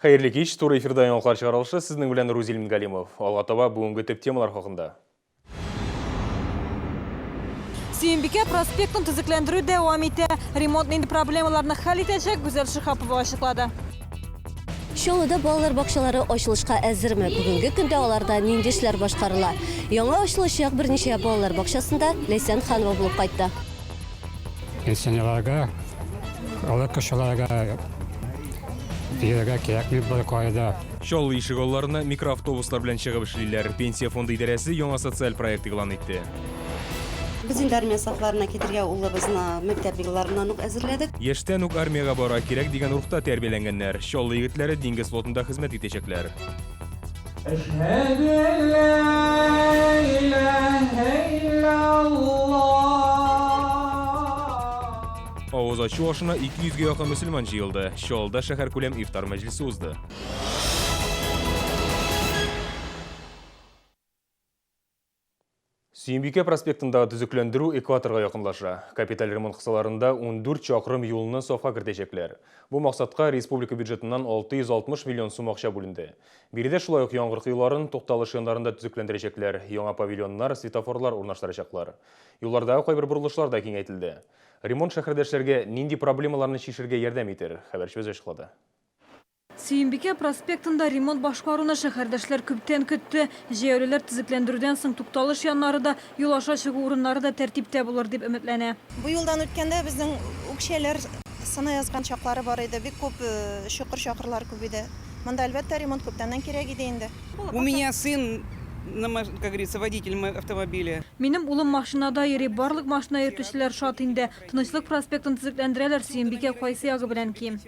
Хәерле кич, туры эфирда яңалыклар чыгарылышы, сезнең белән Рузил Мингалимов. Алга таба бүгенге төп темалар хакында. Сөембикә проспектын төзекләндерү дәвам итә. Ремонт нинди проблемаларны хәл итәчәк, Гүзәл Шиһапова ачыклады. Чаллыда балалар бакчалары ачылышка әзерме? Бүгенге көндә аларда нинди эшләр башкарыла? Яңа ачылачак берничә балалар бакчасында Ләйсән Ханова булып кайтты. Пенсионерларга, олы кешеләргә йөрергә кирәкми бер кайда. Чаллы ишегалларына микроавтобуслар белән чыгып эшлиләр. Пенсия фонды идарәсе яңа социаль проект игълан итте. Без инде армия сафларына китергә улыбызны мәктәп елларыннан ук әзерләдек. Яшьтән үк армиягә барырга кирәк дигән рухта тәрбияләнгәннәр. Чаллы егетләре диңгез флотында хезмәт итәчәкләр. Әшһәдү әллә иләһә илляллаһ. Авыз ачу ашына 200 гә якын мөселман җыелды. Чаллыда шәһәркүләм ифтар мәҗлесе узды. Сөембикә проспектындагы төзекләндерү экваторга якынлаша. Капиталь ремонт кысаларында 14 чакрым юлны сафка кертәчәкләр. Бу максатка республика бюджетыннан 660 миллион сум акча бүленде. Биредә шулай ук яңгыр коеларын, тукталыш яннарын да төзекләндерәчәкләр, яңа павильоннар, светофорлар урнаштырачаклар. Юллардагы кайбер борылышлар да киңәйтелде. Ремонт шәһәрдәшләргә нинди проблемаларны чишергә ярдәм итер, хәбәрчебез ачыклады. Сөембикә проспектында ремонт башкаруны шәһәрдәшләр күптән көтте. Җәяүлеләр төзекләндерүдән соң тукталыш яннары да, юл аша чыгу урыннары да тәртиптә булыр дип өметләнә. Бу юлдан үткәндә безнең үкчәләр сына язган чаклары бар иде, бик күп чокыр-чакырлар күп иде. Монда, әлбәттә, ремонт күптәннән кирәк иде инде. У меня сын, как говорится, водитель автомобиля. Минем улым машинада йөри, барлык машина йөртүчеләр шат инде. Тынычлык проспектын төзекләндерәләр, Сөембикә кайсы ягы белән ким?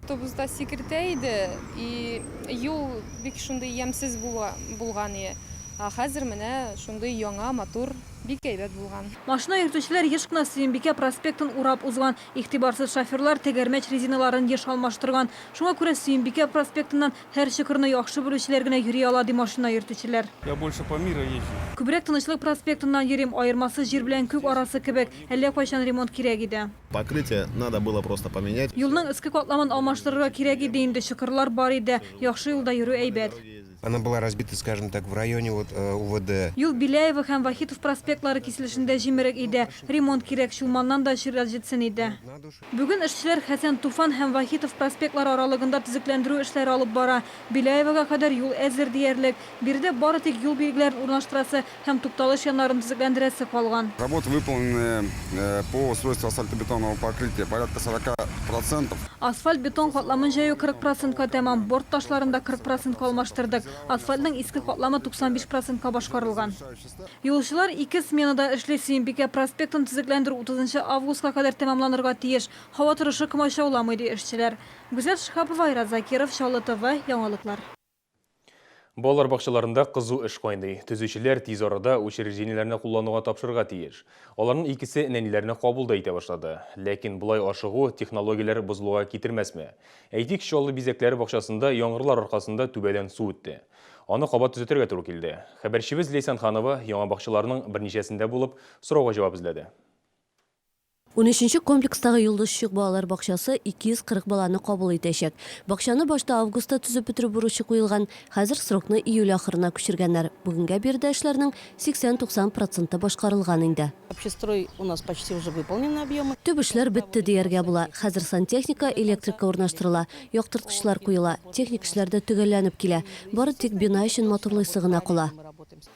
Автобуста сикертә иде, и юл бик шундый ямьсез булган ие. Ә хәзер менә шундый яңа, матур, бик әйбәт булган. Машина йөртүчеләр еш кына Сөембикә проспектын урап узган. Игътибарсыз шоферлар тәгәрмәч резиналарын еш алмаштырган. Шуңа күрә Сөембикә проспектыннан һәр чокырны яхшы белүчеләр генә йөри ала, ди машина йөртүчеләр. Я больше по миру езжу. Күбрәк Тынычлык проспектыннан йөрим, аермасы җир белән күк арасы кебек. Әллә кайчан ремонт кирәк иде. Покрытие надо было просто поменять. Юлның өске катламын алмаштырырга кирәк иде инде, чокырлар бар иде. Яхшы юлда йөрү әйбәт. Она была разбита, скажем так, в районе вот УВД. Юл Беляево һәм Вахитов проспектлары киселешендә җимерек иде. Ремонт кирәк, Чулманнан да чират җитсен иде. Бүген эшчеләр Хәсән Туфан һәм Вахитов проспектлары аралыгында төзекләндерү эшләре алып бара. Беляевога кадәр юл әзер диярлек. Биредә бары тик юл билгеләрен урнаштырасы һәм тукталыш яннарын төзекләндерәсе калган. Работы выполнены по устройству асфальтобетонного покрытия порядка 40 процентов. Асфальт-бетон катламын җәю 40 процентка тәмам, борт ташларын да 40 процентка алмаштырдык. Асфальтның иске катламы 95 процентка башкарылган. Юлчылар ике сменада эшли. Сөембикә проспектын төзекләндерү 30 нчы августка кадәр тәмамланырга тиеш. Һава торышы комачауламый, ди эшчеләр. Гүзәл Шиһапова, Айрат Закиров, Чаллы ТВ, яңалыклар. Балалар бакчаларында кызу эш кайный. Төзүчеләр тиз арада учреждениеләрне куллануга тапшырырга тиеш. Аларның икесе нәниләрне кабул да итә башлады. Ләкин болай ашыгу технологияләр бозылуга китермәсме? Әйтик, Чаллы бизәкләре бакчасында яңгырлар аркасында түбәдән су үтте. Аны кабат төзәтергә туры килде. Хәбәрчебез Ләйсән Ханова яңа бакчаларның берничәсендә булып, сорауга җавап эзләде. Унөченче комплекстагы Йолдызчык балалар бакчасы 240 баланы кабул итәчәк. Бакчаны башта августта төзеп бетерү бурычы куелган, хәзер срокны июль ахырына күчергәннәр. Бүгенгә биредә эшләрнең 80-90 проценты башкарылган инде. Общестрой у нас почти уже выполнены объемы. Төп эшләр бетте дияргә була. Хәзер сантехника, электрика урнаштырыла, яктырткычлар куела. Техник эшләр дә төгәлләнеп килә. Бары тик бина эчен матурлыйсы гына кала.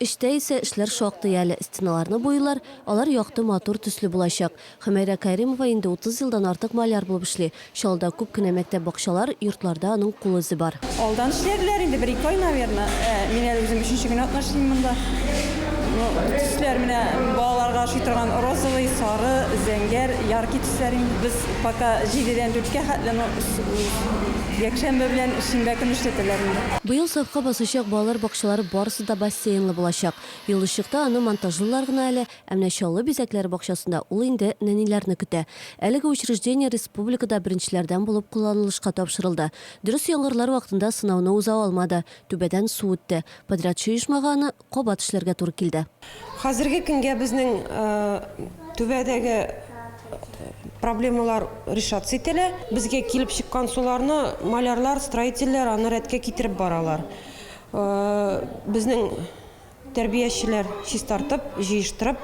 Эчтә исә эшләр шактый әле, стеналарны буйыйлар, алар якты, матур төсле булачак. Хөмәйрә Кәримова инде 30 елдан артык маляр булып эшли. Чаллыда күп кенә мәктәп-бакчалар, йортларда аның кул эзе бар. Алдан эшләделәр инде, бер-ике ай, наверно. Ә мин әле үзем өченче генә атна эшлим монда. Ну, төсләр менә балаларга ошый торган розовый, сары, зәңгәр, яркий төсләр инде. Без пока җидедән дүрткә хәтле, ну, якшәмбе белән шимбә көн эшләтәләр инде. Быел сафка басачак балалар бакчалары барысы да бассейнлы булачак. Йолдызчыкта аны монтажлыйлар гына әле, ә менә Чаллы бизәкләре бакчасында ул инде нәниләрне көтә. Әлеге учреждение республикада беренчеләрдән булып кулланылышка тапшырылды. Дөрес, яңгырлар вакытында сынауны уза алмады, түбәдән су үтте. Подрядчы оешмага аны кабат эшләргә туры килде. Хәзерге көнгә безнең түбәдәге. Проблемалар решаться ителә. Безгә килеп чыккан суларны малярлар, строительләр аны рәткә китереп баралар. Безнең тәрбиячеләр чистартып, җыештырып,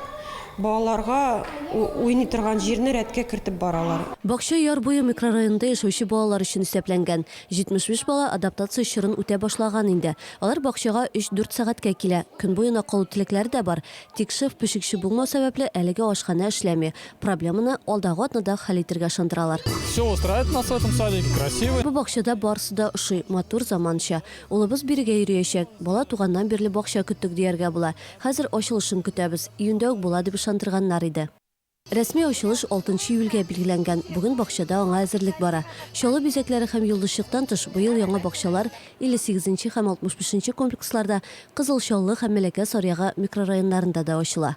балаларга уйный торган җирне рәткә кертеп баралар. Бакча Яр буе микрорайонында яшәүче балалар өчен исәпләнгән. 75 бала адаптация чорын үтә башлаган инде. Алар бакчага өч-дүрт сәгатькә килә. Көн буена калу теләкләре дә бар. Тик шеф-пешекче булмау сәбәпле, әлегә ашханә эшләми. Проблеманы алдагы атнада хәл итергә ышандыралар. Все устраивает нас в этом садике, красивый. Бу бакчада барысы да ошый, матур, заманча. Улыбыз бирегә йөриячәк. Бала туганнан бирле бакча көттек дияргә була. Хәзер ачылышын көтәбез. Июньдә үк була дип ышандырганнар иде. Рәсми ачылыш алтынчы июльгә билгеләнгән. Бүген бакчада аңа әзерлек бара. Чаллы бизәкләре һәм йолдызчыктан тыш, быел яңа бакчалар 58 нче һәм 65 нче комплексларда, Кызыл Чаллы һәм Мәләкәс Аръягы микрорайоннарында да ачыла.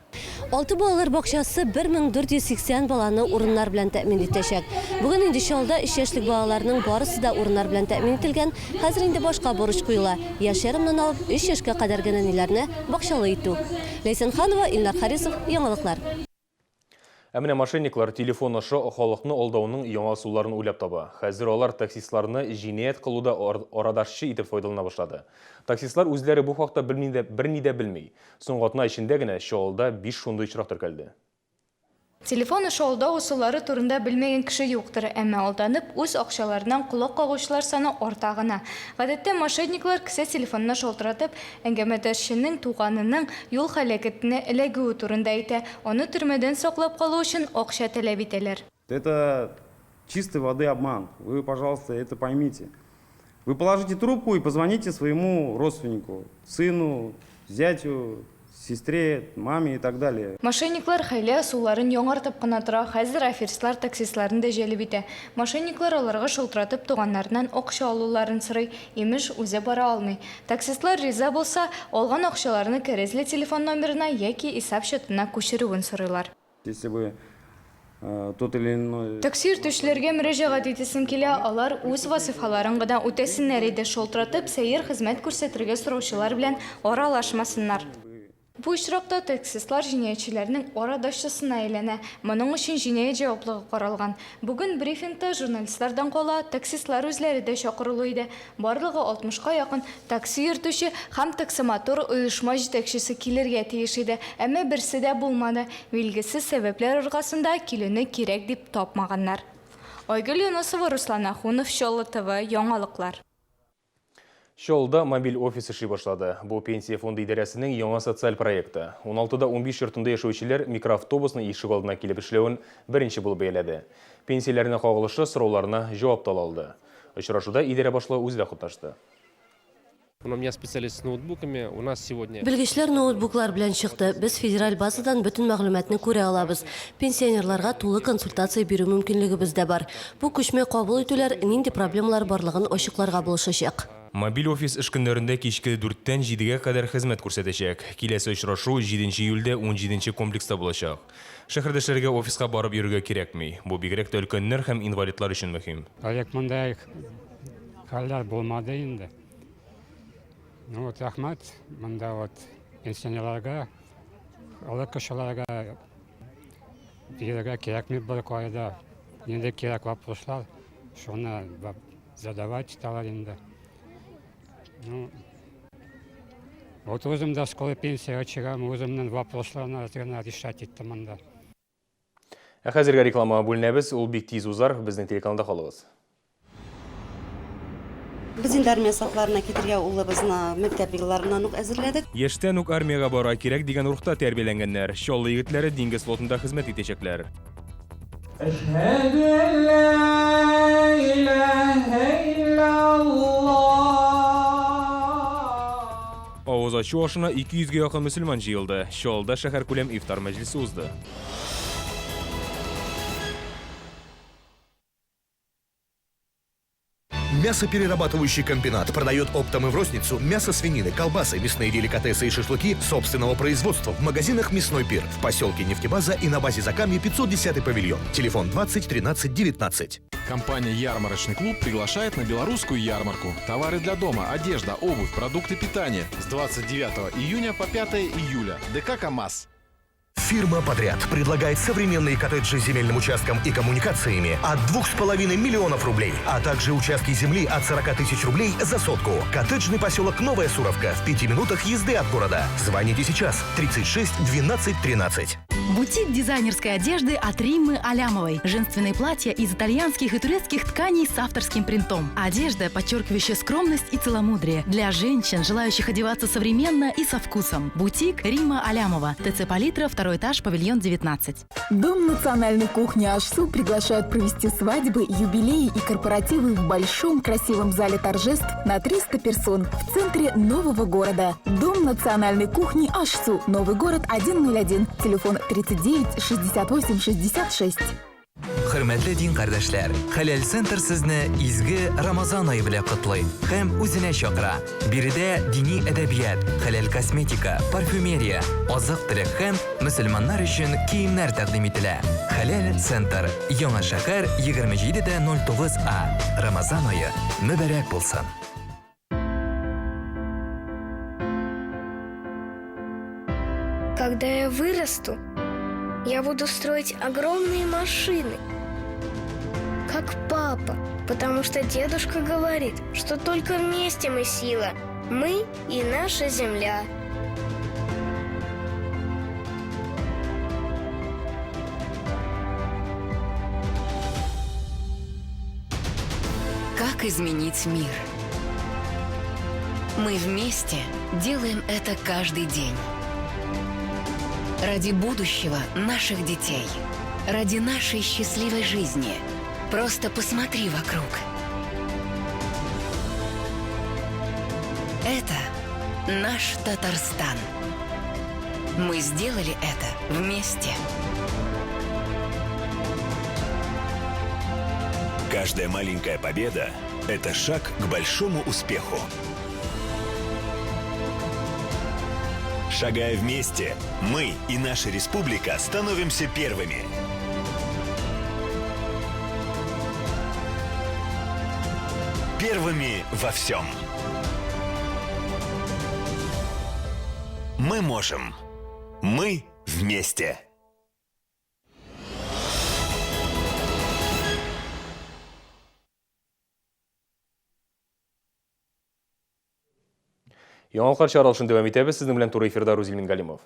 Алты балалар бакчасы 1480 баланы урыннар белән тәэмин итәчәк. Бүген инде Чаллыда өч яшьлек балаларның барысы да урыннар белән тәэмин ителгән, хәзер инде башка бурыч куела, яшь ярымнан алып өч яшькә кадәрге нәниләрне бакчалы итү. Ләйсән Ханова, Илнар Харисов, Яңалыклар. Ә менә мошенниклар телефон аша халыкны алдауның яңа ысулларын уйлап таба. Хәзер алар таксистларны җинаять кылуда арадашчы итеп файдалана башлады. Таксистлар үзләре бу хакта белми дә, берни дә белми. Соңгы атна эчендә генә Чаллыда биш шундый очрак теркәлде. Телефон аша алдау ысуллары турында белмәгән кеше юктыр, әмма алданып, үз акчаларыннан колак кагучылар саны арта гына. Гадәттә, мошенниклар кесә телефонына шалтыратып, әңгәмәдәшченең туганының юл һәлакәтенә эләгүе турында әйтә, аны төрмәдән саклап калу өчен акча таләп итәләр. Это чистой воды обман. Вы, пожалуйста, это поймите. Вы положите трубку и позвоните своему родственнику, сыну, зятю, сестре, маме и так далее. Мошенниклар хәйлә ысулларын яңартып кына тора, хәзер аферистлар таксистларны да җәлеп итә. Мошенниклар аларга шылтыратып туганнарыннан акча алуларын сорый, имеш, үзе бара алмый. Таксистлар риза булса, алган акчаларны кәрәзле телефон номерына яки исәп счетына күчерүен сорыйлар. Если бы тот или иной. Такси йөртүчеләргә мөрәҗәгать итәсем килә, алар үз вазыйфаларын гына үтәсеннәр иде, шалтыратып, сәер хезмәт күрсәтергә сораучылар белән аралашмасыннар. Бу очракта таксистлар җинаятьчеләрнең арадашчысына әйләнә, моның өчен җинаять җаваплыгы каралган. Бүген брифингта журналистлардан кала, таксистлар үзләре дә чакырулы иде. Барлыгы алтмышка якын такси йөртүче һәм таксомотор оешма җитәкчесе килергә тиеш иде, әмма берсе дә булмады. Билгесез сәбәпләр аркасында килүне кирәк дип тапмаганнар. Айгөл Юнысова, Руслан Ахунов, Чаллы ТВ, яңалыклар. Чаллыда мобиль офис эшли башлады. Бу Пенсия фонды идарәсенең яңа социаль проекты. Уналтыда унбиш йортында яшәүчеләр микроавтобусның ишек алдына килеп эшләвен беренче булып бәяләде. Пенсияләренә кагылышлы сорауларына җавап та ала алды. Очрашуда идарә башлыгы үзе дә катнашты. У меня специалист с ноутбуками, у нас сегодня. Белгечләр ноутбуклар белән чыкты. Без федераль базадан бөтен мәгълүматны күрә алабыз. Пенсионерларга тулы консультация бирү мөмкинлегебез дә бар. Бу күчмә кабул итүләр нинди проблемалар барлыгын ачыкларга булышачак. Мобиль офис эш көннәрендә кичке дүрттән җидегә кадәр хезмәт күрсәтәчәк. Киләсе очрашу җиденче июльдә унҗиденче комплекста булачак. Шәһәрдәшләргә офиска барып йөрергә кирәкми. Бу бигрәк тә өлкәннәр һәм инвалидлар өчен мөһим. Элек мондый хәлләр булмады инде. Ну вот рәхмәт, монда вот пенсионерларга, олы кешеләргә йөрергә кирәкми бер кайда. Нинди кирәк вопрослар, шуны задавать итәләр инде. Ну, вот үзем дә скоро пенсиягә чыгам, үземнең вопросларны әз генә решать иттем монда. Ә хәзергә рекламага бүленәбез, ул бик тиз узар, безнең телеканалда калыгыз. Без инде армия сафларына китергә улыбызны мәктәп елларыннан ук әзерләдек. Яшьтән үк армиягә барырга кирәк дигән рухта тәрбияләнгәннәр. Чаллы егетләре диңгез флотында хезмәт итәчәкләр. Әшһәдү әллә иләһә илляллаһ. Авыз ачу ашына 200 гә якын мөселман җыелды. Чаллыда шәһәркүләм ифтар мәҗлесе узды. Мясоперерабатывающий комбинат продает оптом и в розницу мясо свинины, колбасы, мясные деликатесы и шашлыки собственного производства в магазинах «Мясной пир» в поселке Нефтебаза и на базе Закамье 510 павильон. Телефон 20 13 19. Компания «Ярмарочный клуб» приглашает на белорусскую ярмарку. Товары для дома, одежда, обувь, продукты питания. С 29 июня по 5 июля. ДК «КамАЗ». Фирма «Подряд» предлагает современные коттеджи с земельным участком и коммуникациями от 2,5 миллионов рублей, а также участки земли от 40 тысяч рублей за сотку. Коттеджный поселок Новая Суровка в 5 минутах езды от города. Звоните сейчас 36 12 13. Бутик дизайнерской одежды от Риммы Алямовой. Женственные платья из итальянских и турецких тканей с авторским принтом. Одежда, подчеркивающая скромность и целомудрие. Для женщин, желающих одеваться современно и со вкусом. Бутик Римма Алямова. ТЦ «Палитра», второй этаж, павильон 19. Дом национальной кухни Ашсу приглашает провести свадьбы, юбилеи и корпоративы в большом красивом зале торжеств на 300 персон в центре нового города. Дом национальной кухни Ашсу. Новый город 101. Телефон 39 68 66. Хөрмәтле дин кардәшләр, Хәләл Центр сезне изге Рамазан ае белән котлый һәм үзенә чакыра. Биредә дини әдәбият, хәләл косметика, парфюмерия, азык-төлек һәм мөселманнар өчен киемнәр тәкъдим ителә. Хәләл Центр, Яңа шәһәр 27.09 А. Рамазан ае мөбарәк булсын! Когда я вырасту, я буду строить огромные машины, как папа, потому что дедушка говорит, что только вместе мы сила, мы и наша земля. Как изменить мир? Мы вместе делаем это каждый день. Ради будущего наших детей. Ради нашей счастливой жизни. Просто посмотри вокруг. Это наш Татарстан. Мы сделали это вместе. Каждая маленькая победа – это шаг к большому успеху. Шагая вместе, мы и наша республика становимся первыми. Первыми во всем. Мы можем. Мы вместе. Яңалыклар чыгарылышын дәвам итәбез. Сезнең белән туры эфирда Рузил Мингалимов.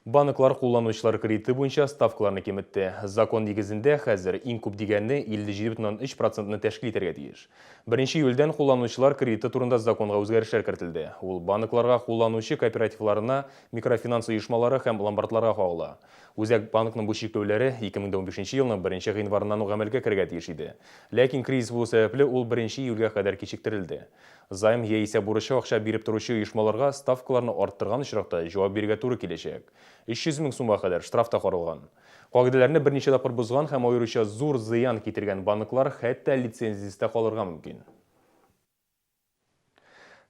Банклар кулланучылар кредиты буенча ставкаларны киметте. Закон нигезендә хәзер иң күп дигәне 57,3 процентны тәшкил итәргә тиеш. 1 июльдән кулланучылар кредиты турында законга үзгәрешләр кертелде. Ул банкларга, кулланучы кооперативларына, микрофинанс оешмалары һәм ломбардларга кагыла. Үзәк банкның бу чикләүләре 2015 елның 1 гыйнварыннан ук гамәлгә керергә тиеш иде. Ләкин кризис булу сәбәпле ул 1 июльгә кадәр кичектерелде. Займ яисә бурычка акча биреп торучы оешмаларга ставкаларны арттырган очракта җавап бирергә туры киләчәк. 300 мең сумга кадәр штраф та каралган. Кагыйдәләрне берничә тапкыр бозган һәм аеруча зур зыян китергән банклар хәтта лицензиясез дә калырга мөмкин.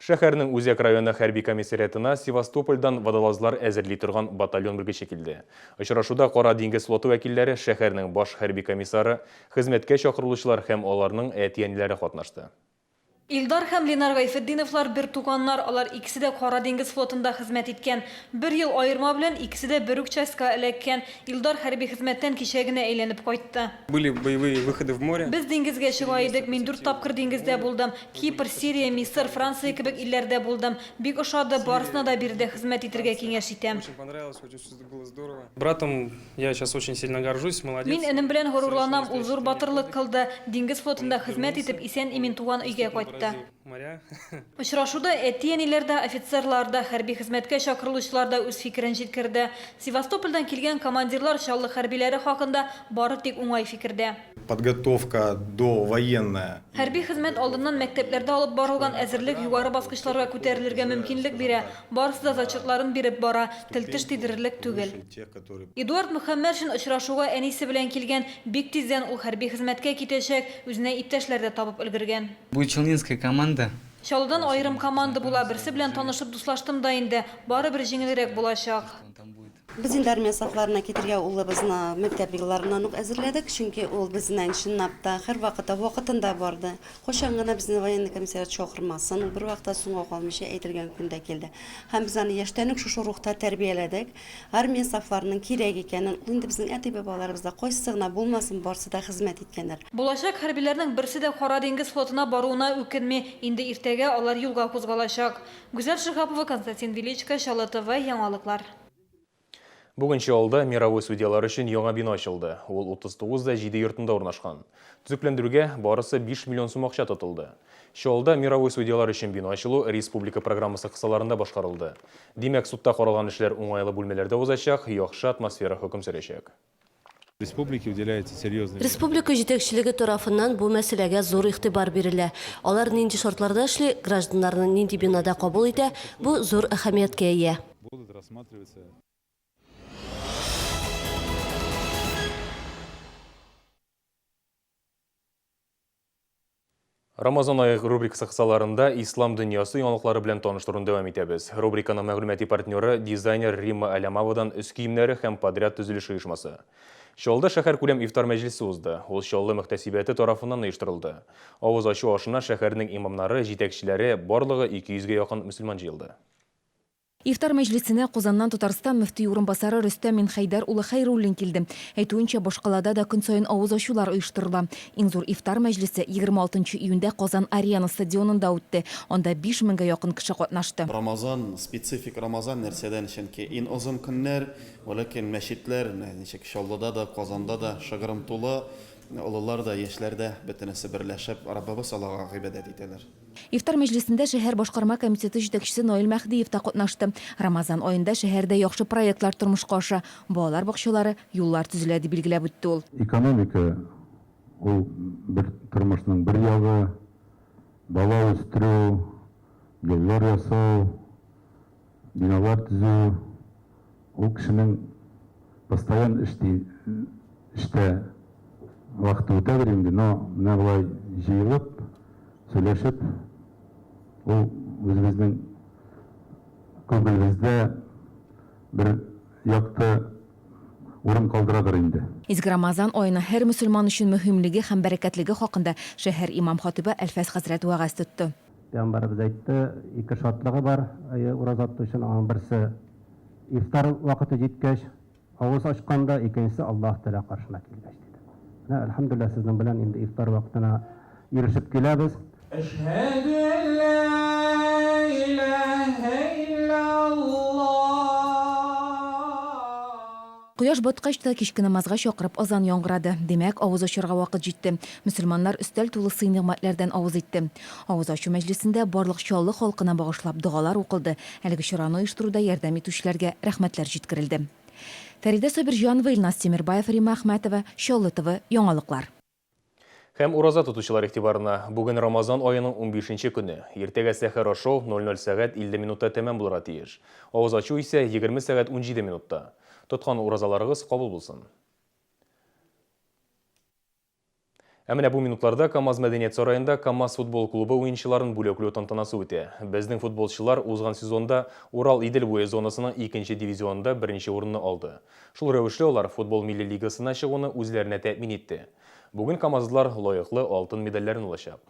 Шәһәрнең үзәк районы хәрби комиссариатына Севастопольдан водолазлар әзерли торган батальон белгече килде. Очрашуда Кара диңгез флоты вәкилләре, шәһәрнең баш хәрби комиссары, хезмәткә чакырылучылар һәм аларның әти-әниләре катнашты. Илдар һәм Ленар Гайфетдиновлар бер туганнар, алар икесе дә Кара диңгез флотында хезмәт иткән. Бер ел аерма белән икесе дә бер үк частька эләккән. Илдар хәрби хезмәттән кичә генә әйләнеп кайтты. Были боевые выходы в море. Без диңгезгә чыга идек, мин дүрт тапкыр диңгездә булдым. Кипр, Сирия, Мисыр, Франция кебек илләрдә булдым. Бик ошады, барысына да биредә хезмәт итергә киңәш итәм. Очень понравилось, очень все было здорово. Братом я сейчас очень сильно горжусь, молодец. Мин энем белән горурланам, ул зур батырлык кылды. Диңгез флотында хезмәт итеп, исән-имин туган өйгә кайтты. Моря. Очрашуда әти-әниләр дә, офицерлар да, хәрби хезмәткә чакырылучылар да үз фикерен җиткерде. Севастопольдән килгән командирлар Чаллы хәрбиләре хакында бары тик уңай фикердә. Подготовка довоенная. Хәрби хезмәт алдыннан мәктәпләрдә алып барылган әзерлек югары баскычларга күтәрелергә мөмкинлек бирә. Барысы да зачетларын биреп бара, тел-теш тидерерлек түгел. Эдуард Мөхәммәтшин очрашуга әнисе белән килгән. Бик тиздән ул хәрби хезмәткә китәчәк, үзенә иптәшләр дә табып өлгергән. Будет челнинская команда. Чаллыдан аерым команда була, берсе белән танышып дуслаштым да инде. Барыбер җиңелрәк булачак. Без инде армия сафларына китергә улыбызны мәктәп елларыннан ук әзерләдек, чөнки ул безнең чынлап та һәрвакытта вакытында барды. Кайчан гына безне военный комиссариат чакырмасын, ул бервакытта соңга калмыйча әйтелгән көндә килде. Һәм без аны яшьтән үк шушы рухта тәрбияләдек. Армия сафларының кирәк икәнен, ул инде безнең әти-бабаларыбыз да, кайсысы гына булмасын, барсы да хезмәт иткәннәр. Булачак хәрбиләрнең берсе дә Кара диңгез флотына баруына үкенми, инде иртәгә алар юлга кузгалачак. Гүзәл Шиһапова, Константин Величко, Чаллы ТВ, яңалыклар. Бүген Чаллыда мировой судьялар өчен яңа бина ачылды. Ул 39 да 7 йортында урнашкан. Төзекләндерүгә барысы 5 миллион сум акча тотылды. Чаллыда мировой судьялар өчен бина ачылу республика программасы кысаларында башкарылды. Димәк, судта каралган эшләр уңайлы бүлмәләрдә узачак, яхшы атмосфера хөкем сөрәчәк. Республике уделяется серьезный. Республика җитәкчелеге тарафыннан бу мәсьәләгә зур игътибар бирелә. Алар нинди шартларда эшли, гражданнарны нинди бинада кабул итә, бу зур әһәмияткә ия. Будут рассматриваться. Рамазан ае рубрикасы кысаларында Ислам дөньясы яңалыклары белән таныштыруны дәвам итәбез. Рубриканың мәгълүмати партнеры дизайнер Римма Әлямовадан өс киемнәре һәм подряд төзелеше оешмасы. Чаллыда шәһәркүләм ифтар мәҗлесе узды. Ул Чаллы мөхтәсибәте тарафыннан оештырылды. Авыз ачу ашына шәһәрнең имамнары, җитәкчеләре, барлыгы 200 гә якын мөселман җыелды. Ифтар мәҗлесенә Казаннан Татарстан мөфтие урынбасары Рөстәм Минхәйдәр улы Хәйруллин килде. Әйтүенчә, башкалада да көн саен авыз ачулар оештырыла. Иң зур ифтар мәҗлесе 26 нчы июньдә Казан Арена стадионында үтте. Анда 5 меңгә якын кеше катнашты. Рамазан, специфик Рамазан нәрсәдән, чөнки ин озын көннәр, вәләкин мәчетләр, менә ничек Чаллыда да, Казанда да шыгрым тулы, олылар да, яшьләр дә, бөтенесе берләшеп Раббыбыз Аллага гыйбадәт итәләр. Ифтар мәҗлесендә шәһәр башкарма комитеты җитәкчесе Наил Мәһдиев та катнашты. Рамазан аенда шәһәрдә яхшы проектлар тормышка аша, балалар бакчалары, юллар төзелә, дип билгеләп үтте ул. Экономика ул бер тормышның бер ягы, бала үстерү, юллар ясау, биналар төзү, ул кешенең постоянно эшти, эштә вакыты үтәдер инде, но менә болай җыелып, сөйләшеп, ул үзебезнең күңелебездә бер якты урын калдырадыр инде. Изге Рамазан аеның һәр мөселман өчен мөһимлеге һәм бәрәкәтлеге хакында шәһәр имам-хатыйбы Әлфәс хәзрәт вәгазь тотты. Пәйгамбәребез әйтте, ике шатлыгы бар ураза тоту өчен, аның берсе ифтар вакыты җиткәч, авыз ачканда, икенчесе Аллаһ Тәгалә каршына килгәч, диде. Менә, әлхәмдүлилләһ, сезнең белән инде ифтар вакытына ирешеп киләбез. Әшһәдү ән лә иләһә илляллаһ. Кояш баткач та кичке намазга чакырып азан яңгырады. Димәк, авыз ачарга вакыт җитте. Мөселманнар өстәл тулы сый-нигъмәтләрдән авыз итте. Авыз ачу мәҗлесендә барлык Чаллы халкына багышлап догалар укылды, әлеге чараны оештыруда ярдәм итүчеләргә рәхмәтләр җиткерелде. Фәридә Сабирҗанова, Илназ Тимербаев, Римма Әхмәтова, Чаллы ТВ, яңалыклар. Һәм ураза тотучылар игътибарына, бүген Рамазан аеның унбишенче көне. Иртәгә сәхәр ашау 00 сәгать 50 минутта тәмам булырга тиеш. Авыз ачу исә 20 сәгать 17 минутта. Тоткан уразаларыгыз кабул булсын. Ә менә бу минутларда КАМАЗ мәдәният сараенда КАМАЗ футбол клубы уенчыларын бүләкләү тантанасы үтә. Безнең футболчылар узган сезонда Урал-Идел буе зонасының икенче дивизионында беренче урынны алды. Шул рәвешле алар футбол милли лигасына чыгуны үзләренә тәэмин итте. Бүген камазлылар лаеклы алтын медальләрен алачак.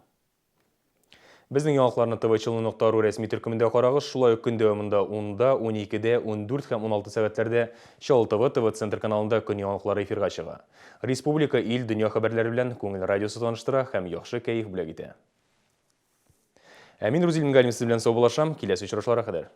Безнең яңалыкларны tvchalny.ru рәсми төркемендә карагыз. Шулай ук көн дәвамында унда, уникедә, 14 һәм 16 сәгатьләрдә Чаллы ТВ, ТВ Центр каналында көн яңалыклары эфирга чыга. Республика, ил, дөнья хәбәрләре белән Күңел радиосы таныштыра һәм яхшы кәеф бүләк итә. Ә мин Рузил Мингалимов сезнең белән саубуллашам. Киләсе очрашуларга кадәр.